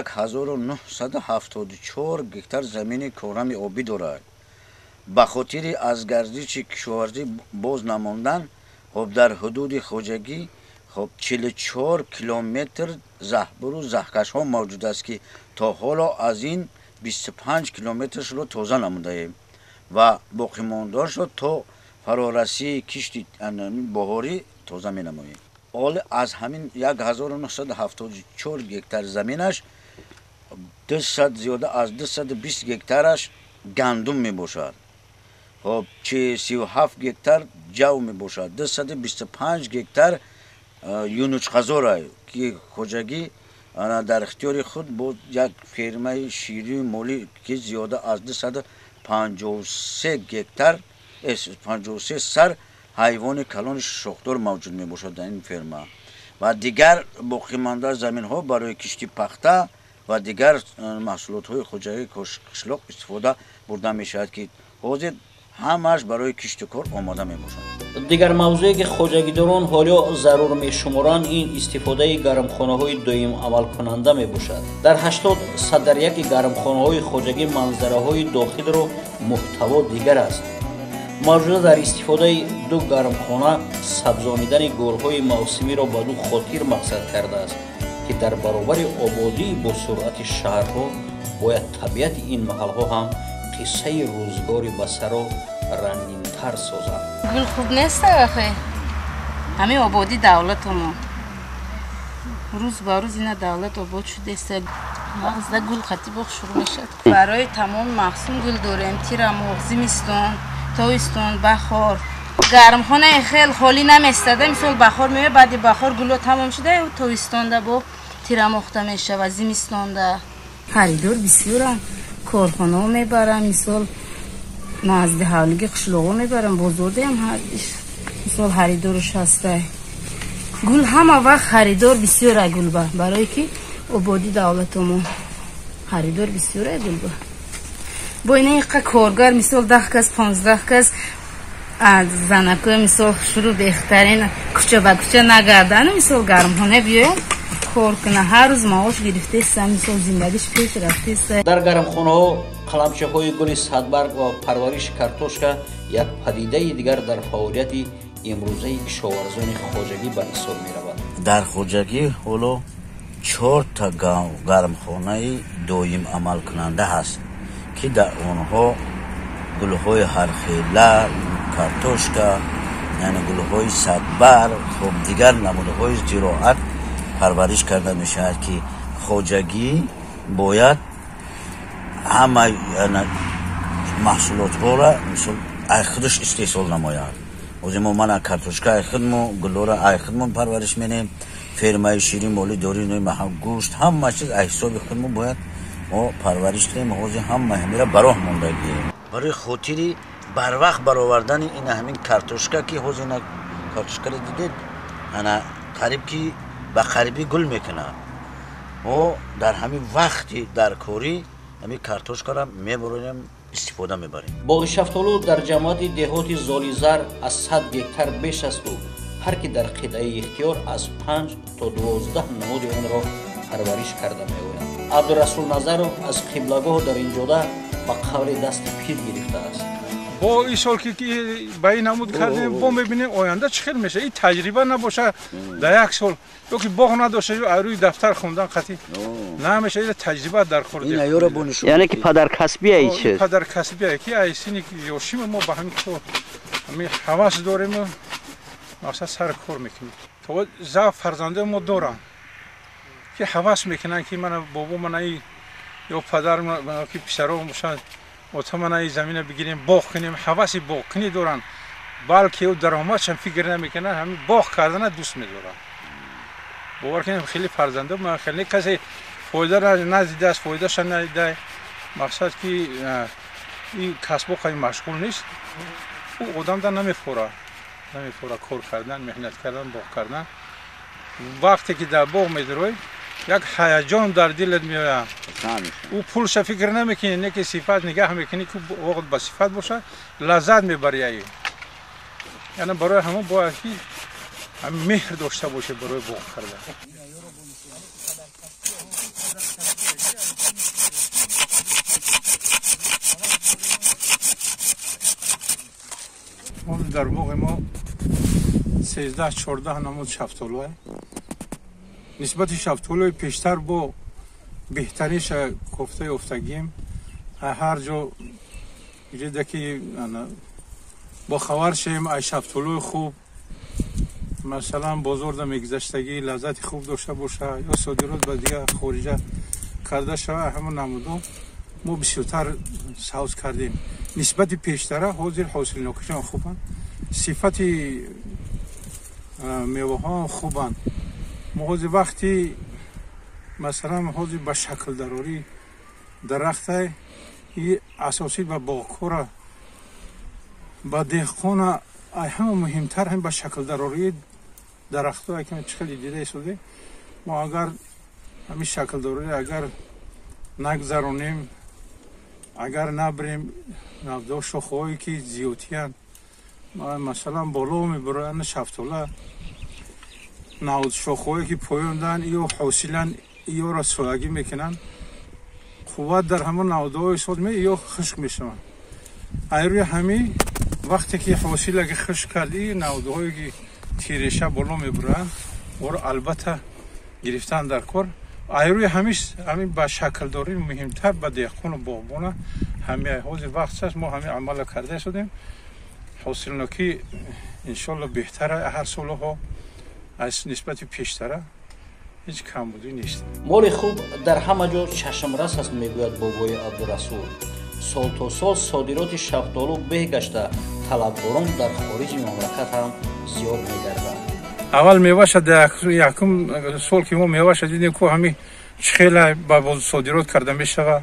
1974 гектар замини корами обӣ дорад. Ба хотири аз гардиши кишоварзӣ боз намондан, хоб дар ҳудуди хоҷагӣ хоб 44 километр заҳбуру заҳкашҳо мавҷуд аст, ки то ҳоло аз ин 25 километршро тоза намудаем ва боқимондаашро то фарорасии кишти баҳорӣ тоза менамоем. Ҳоло аз ҳамин 1974 гектар заминаш 200 зиёда аз 220 гектараш гандум мебошад. Хоб 37 гектар ҷав мебошад, 225 гектар юнучқазора, ки хоҷагӣ дар ихтиёри худ бо як фермаи ширию молӣ, ки зиёда аз 253 гектар 53 сар ҳайвони калони шохдор мавҷуд мебошад дар ин ферма ва дигар боқимонда заминҳо барои кишти пахта ва дигар маҳсулотҳои хоҷагии қишлоқ истифода бурда мешавад, ки ҳозир ҳамааш барои кишту кор омода мебошад. Дигар мавзӯе ки хоҷагидорон ҳоло зарур мешуморанд, ин истифодаи гармхонаҳои доим амалкунанда мебошад. Дар 80% гармхонаҳои хоҷагӣ манзараҳои дохилро муҳтаво дигар аст. Мавҷуда дар истифодаи ду гармхона сабзонидани гулҳои мавсимиро ба ду хотир мақсад кардааст, ки дар баробари ободии босуръати шаҳрҳо бояд табиати ин маҳалҳо ҳам қиссаи рӯзгори басаро рангинтар созад. Гул хуб нест, ахе ҳамин ободии давлатамон рӯз ба рӯз ина давлат обод шудааст. Мағзда гул қати боғ шурӯъ мешавад. Барои тамоми мавсум гул дорем: тирамоҳ, зимистон, тобистон, баҳор. Гармхонаи хел холӣ наместада. Мисол баҳор меояд, баъди баҳор гуло тамом шуда, тобистонда бо тирамоҳта мешавад, зимистонда. Харидор бисёрам, корхонаҳо мебарам, мисол назди ҳавлиги қишлоқҳо мебарам, бозордаям мисол харидорш ҳаста. Гул ҳама вақт харидор бисёра гулба, барое ки ободи давлатамон харидор бисёра гулба. Бо ина иқа коргар мисол 10 кас, 15 кас аз занакои мисол шурӯъ беҳтарин кӯча ба кӯча нагардану мисол гармхона биёяд кор куна, ҳар рӯз маош гирифтеста, мисол зиндагиш пеш рафтеста. Дар гармхонаҳо қаламчаҳои гули садбарг ва парвариши картошка як падидаи дигар дар фаъолияти имрӯзаи кишоварзони хоҷагӣ ба ҳисоб меравад. Дар хоҷагӣ ҳоло 4 та гармхонаи доим амалкунанда ҳаст, ки дар онҳо гулҳои ҳархела, картошка, яъне гулҳои садбарг, хоб дигар намудҳои зироат парвариш карда мешавад, ки хоҷагӣ бояд ҳама маҳсулотҳоро мисол ай худаш истеҳсол намояд. Ҳозир мо мана картошка ай худмо, гулҳоро ай худмон парвариш менем, фермаи шири молӣ дорӣ, гӯшт, ҳама чиз ай ҳисоби худмо бояд мо парвариш кунем. Ҳозир ҳама ҳамира бароҳ мондагием. Барои хотири барвақт баровардани ин ҳамин картошка, ки ҳозир ина картошкаро дидед, ана қариб ки ба қарибӣ гул мекунад. Мо дар ҳамин вақти даркорӣ ҳамин картошкаро мебурем, истифода мебарем. Боғи шафтолу дар ҷамоати деҳоти Золизар аз 100 гектар беш асту ҳар ки дар қитъаи ихтиёр аз 5 то 12 намуди онро парвариш карда меояд. Абдурасул Назаров аз қиблагоҳ дар ин ҷода ба қавли дасти пир гирифтааст. Бо ин сол ки ба ин намуд кардем, бо мебинем оянда чӣ хел мешавад. Ин таҷриба набошад дар як сол, ё ки боғ надошта, ё рӯи дафтар хондан қатъи намешавад. Ин таҷриба дар кор. Яъне ки падаркасбия ин чиз? Падаркасбия, ки ай сини ёшима мо ба ҳамин кор ҳамин ҳавас дорему мақсад сар кор мекунем. То заф фарзандаи мо доранд, ки ҳавас мекунанд, ки мана бобо, мана ё падар, ки писаро бошанд, ота, мана ин замина бигирем, боғ кунем. Ҳаваси боғкунӣ доранд, балки ӯ даромадшам фикр намекунанд, ҳамин боғ кардана дӯст медоранд. Бовар кунем, хеле фарзандо ман хеле касе фоида надидааст, фоидаша надида. Мақсад ки ин касбо қай машғул нест, ӯ одамда намефора, намефора кор кардан, меҳнат кардан, боғ кардан. Вақте ки дар боғ медароӣ, як ҳаяҷон дар дилат меояд. Ӯ пулша фикр намекунӣ, не ки сифат нигаҳ мекунӣ, ки боғ ба сифат бошад, лаззат мебарӣ. Ай яъне барои ҳамон бояд ки меҳр дошта бошед барои боғ кардан. Дар боғи мо 13-14 намуд шафтолуа. Нисбати шафтолуи пештар бо беҳтариша кофтаи офтагием. Ҳар ҷо ҷида ки бохабар шем ай шафтолуи хуб, масалан бозорда мегузаштагӣ лаззати хуб дошта боша ё содирот ба дигар хориҷа карда шава, ҳамон намудо мо бисёртар савз кардем. Нисбати пештара ҳозир ҳосилнокишон хубанд, сифати меваҳо хубанд. Мо ҳозир вақти масалан ҳозир ба шаклдарорӣ дарахта и асосӣ ба боғкора ба деҳқона ҳама муҳимтар ҳам ба шаклдарории дарахтҳо ки чӣ хеле дида истоде. Мо агар ҳамин шаклдарорӣ агар нагзаронем, агар набирем навдо шохаҳое ки зиёдтиянд, масалан боло мебароянд шафтола, навд шохаҳое ки поёнданд ё ҳосиланд ёро соягӣ мекунанд, қувват дар ҳамон навдаҳои соз ё хушк мешаванд. Айрӯи ҳамин вақте ки ҳосил аги хушк кард, навдаҳое ки тиреша боло мебуранд, оро албатта гирифтан дар кор. Айрӯи ҳамин ба шаклдорӣ муҳимтар ба деҳқону боғбона ҳамин ҳозир вақт аст. Мо ҳамин амалро карда истодем. Ҳосилнокӣ иншоалло беҳтара ҳар солҳо аз нисбати пештара ҳеҷ камбудӣ нест. Моли хуб дар ҳама ҷо чашмрас аст, мегӯяд бобои Абдурасул. Сол то сол содироти шафтолу беҳ гашта, талабгорон дар хориҷи мамлакат ҳам зиёд мегарданд. Аввал меваша якум сол ки мо меваша дидем, ку ҳами чӣ хела ба содирот карда мешава,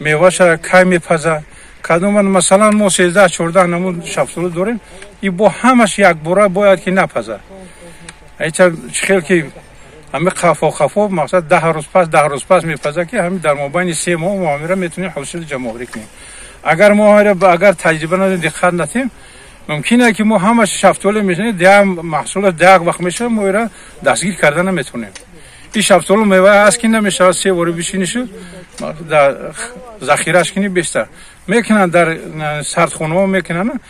меваша кай мепаза. Кадоман масалан мо 13-14 намуд шафтолу дорем, и бо ҳамаш якбора бояд ки напаза. Айча чӣ хел ки ҳами қафо қафо мақсад 10 рӯз пас 10 рӯз пас мепаза, ки ҳами дар мобайни 3 моҳ мо ҳамира метавонем ҳосил ҷамъоварӣ кунем. Агар мо агар таҷриба надорем, диққат натем, мумкин аст ки мо ҳамаш шафтоле мешавем, деҳ маҳсулот деҳ вақт мешавад, мо ира дастгир карда наметавонем. Ин шафтолу мева аст ки намешавад се бори бишинишу захираш кунӣ бештар. Мекунанд дар сардхонаҳо мекунанд,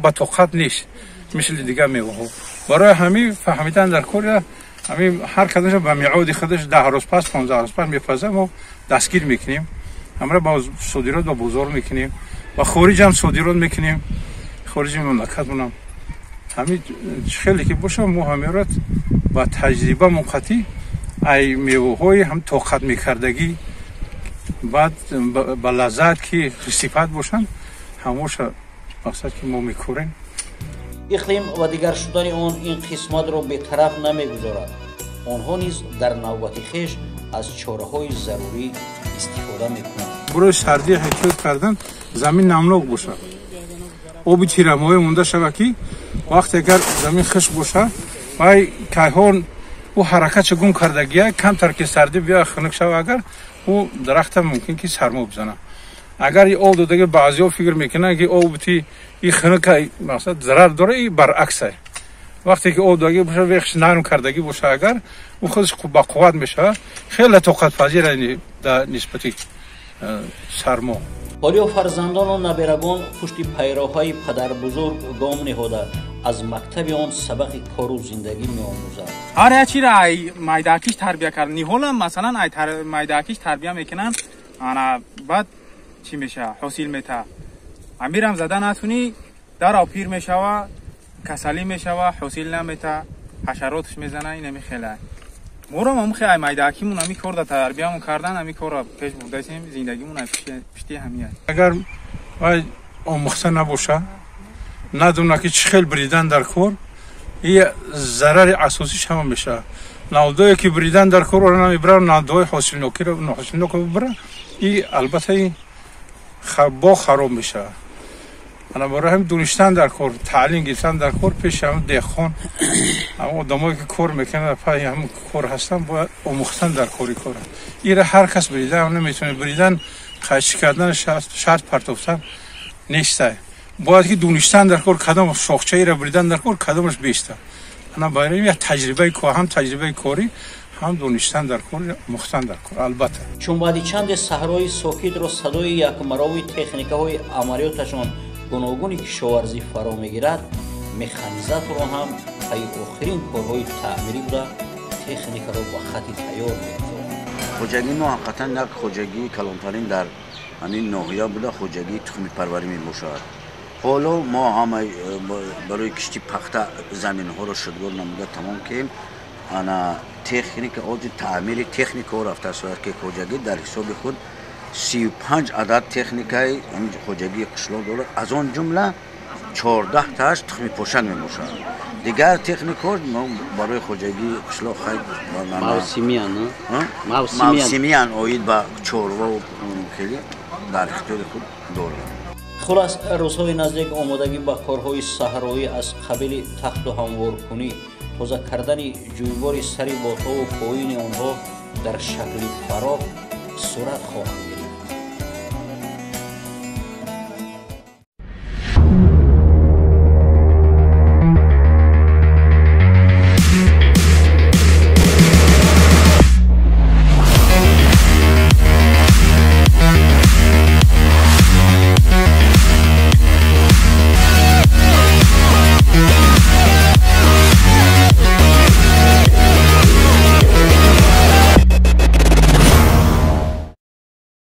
ба тоқат нест мисли дигар меваҳо. Барои ҳамин фаҳмидан дар кор ҳамин ҳар кадомаш ба меъоди худаш 10 рӯз пас 15 рӯз пас мепаза, мо дастгир мекунем, ҳамра ба содирот ба бозор мекунем, ба хориҷ ҳам содирот мекунем, хориҷи мамлакатмонам. Ҳамин хеле ки боша, мо ҳамеро ба таҷриба муқатӣ ай меваҳои ҳам тоқат мекардагӣ, баъд ба лаззат ки сифат бошанд, ҳамоша мақсад ки мо мекорем. Иқлим ва дигар шудани он ин қисматро бетараф намегузорад. Онҳо низ дар навбати хеш аз чораҳои зарурӣ истифода мекунанд. Барои сардӣ эҳтиёт кардан замин намнок бошад, оби тирамоҳӣ монда шавад, ки вақте агар замин хушк бошад, вай кайҳон ӯ ҳаракатша гум кардагия, камтар ки сардӣ биёяд хунук шавад, агар ӯ дарахта мумкин ки сармо бизанад. Агар об додаги баъзеҳо фикр мекунанд ки об ти и хунука мақсад зарар дора, и баръакса. Вақте ки об додаги бошад, вехш нарм кардагӣ бошад, агар ӯ худаш ба қувват мешавад, хеле тоқатпазир дар нисбати сармо. Ҳолиё фарзандону наберагон пушти пайроҳаи падарбузург гом ниҳода, аз мактаби он сабақи кору зиндагӣ меомӯзанд. Ҳар як чиро ай майдаакиш тарбия кард. Ниҳолам масалан ай майдаакиш тарбия мекунанд, ана баъд чӣ мешава, ҳосил мета. Амирам зада натунӣ, дарав пир мешава, касалӣ мешава, ҳосил намета, ҳашаротш мезана, инами хела. Моро ҳам хе ай майдаакимон ҳами корда тарбиямон кардан, ҳами корро пеш бурдасем, зиндагимон ай пишти ҳамия. Агар вай омӯхта набоша, надуна ки чӣ хел бридан дар кор, и зарари асосиш ҳама мешавад. Навдое ки бридан дар кор ора намебарад, навдои ҳосилнокиро ҳосилнокро бибарад, и албатта ин боғ хароб мешавад. Ана барои ҳамин донистан дар кор, таълим гирифтан дар кор, пеши ҳамин деҳқон, ҳамон одамое ки кор мекунанд, пайи ҳамин кор ҳастанд, бояд омӯхтан дар кори кора. Ира ҳар кас бридан наметавонад, бридан қайчӣ кардан шарт партофтан нестай. Бояд ки донистан дар кор, кадом шохчаиро бридан дар кор, кадомаш беста. Ана барои як таҷрибаи кор, ҳам таҷрибаи корӣ, ҳам донистан дар кор, омӯхтан дар кор, албатта. Чун баъди чанде саҳрои сокитро садои якмарови техникаҳои амалиёташон Гуногуни кишоварзӣ фаро мегирад, механизаторро ҳам пайи охирин корҳои таъмирӣ буда, техникаро ба хати тайёр мегузорад. Хоҷагии мо ҳақиқатан як хоҷагии калонтарин дар ҳамин ноҳия буда, хоҷагии тухмипарварӣ мебошад. Ҳоло мо ҳама барои кишти пахта заминҳоро шудгор намуда тамом кем. Ана техника, ози таъмири техникаҳо рафтааст, ки хоҷагӣ дар ҳисоби худ 35 адад техникаи хоҷагии қишлоқ дорад, аз он ҷумла 14 тааш тухмипошак мебошад. Дигар техникаҳо барои хоҷагии қишлоқ мавсимиян, оид ба чорвау хеле дар ихтиёри худ дорад. Хулас, рӯзҳои наздик омодагӣ ба корҳои саҳроӣ аз қабили тахту ҳамворкунӣ, тоза кардани ҷӯйбори сари ботҳову поини онҳо дар шакли фарох сурат хоҳанд.